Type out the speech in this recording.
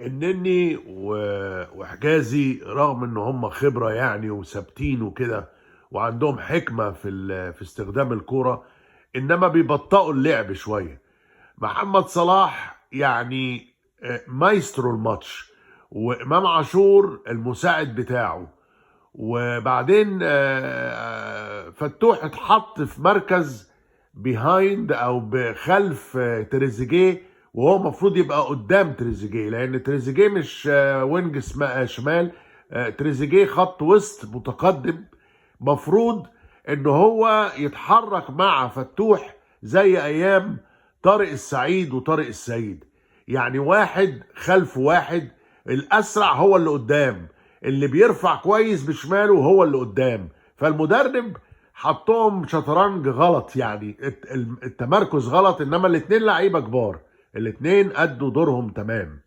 النني وحجازي رغم ان هم خبرة يعني وثابتين وكده، وعندهم حكمة في استخدام الكورة، انما بيبطئوا اللعب شوية. محمد صلاح يعني مايسترو الماتش، وامام عاشور المساعد بتاعه. وبعدين فتوح اتحط في مركز behind او بخلف تريزيجيه، وهو المفروض يبقى قدام تريزيجيه، لان تريزيجيه مش wing شمال. تريزيجيه خط وسط متقدم، مفروض ان هو يتحرك مع فتوح زي ايام طارق السعيد وطارق السيد، يعني واحد خلف واحد، الاسرع هو اللي قدام، اللي بيرفع كويس بشماله هو اللي قدام. فالمدرب حطهم شطرنج غلط، يعني التمركز غلط، انما الاتنين لعيبة كبار، الاتنين ادوا دورهم تمام.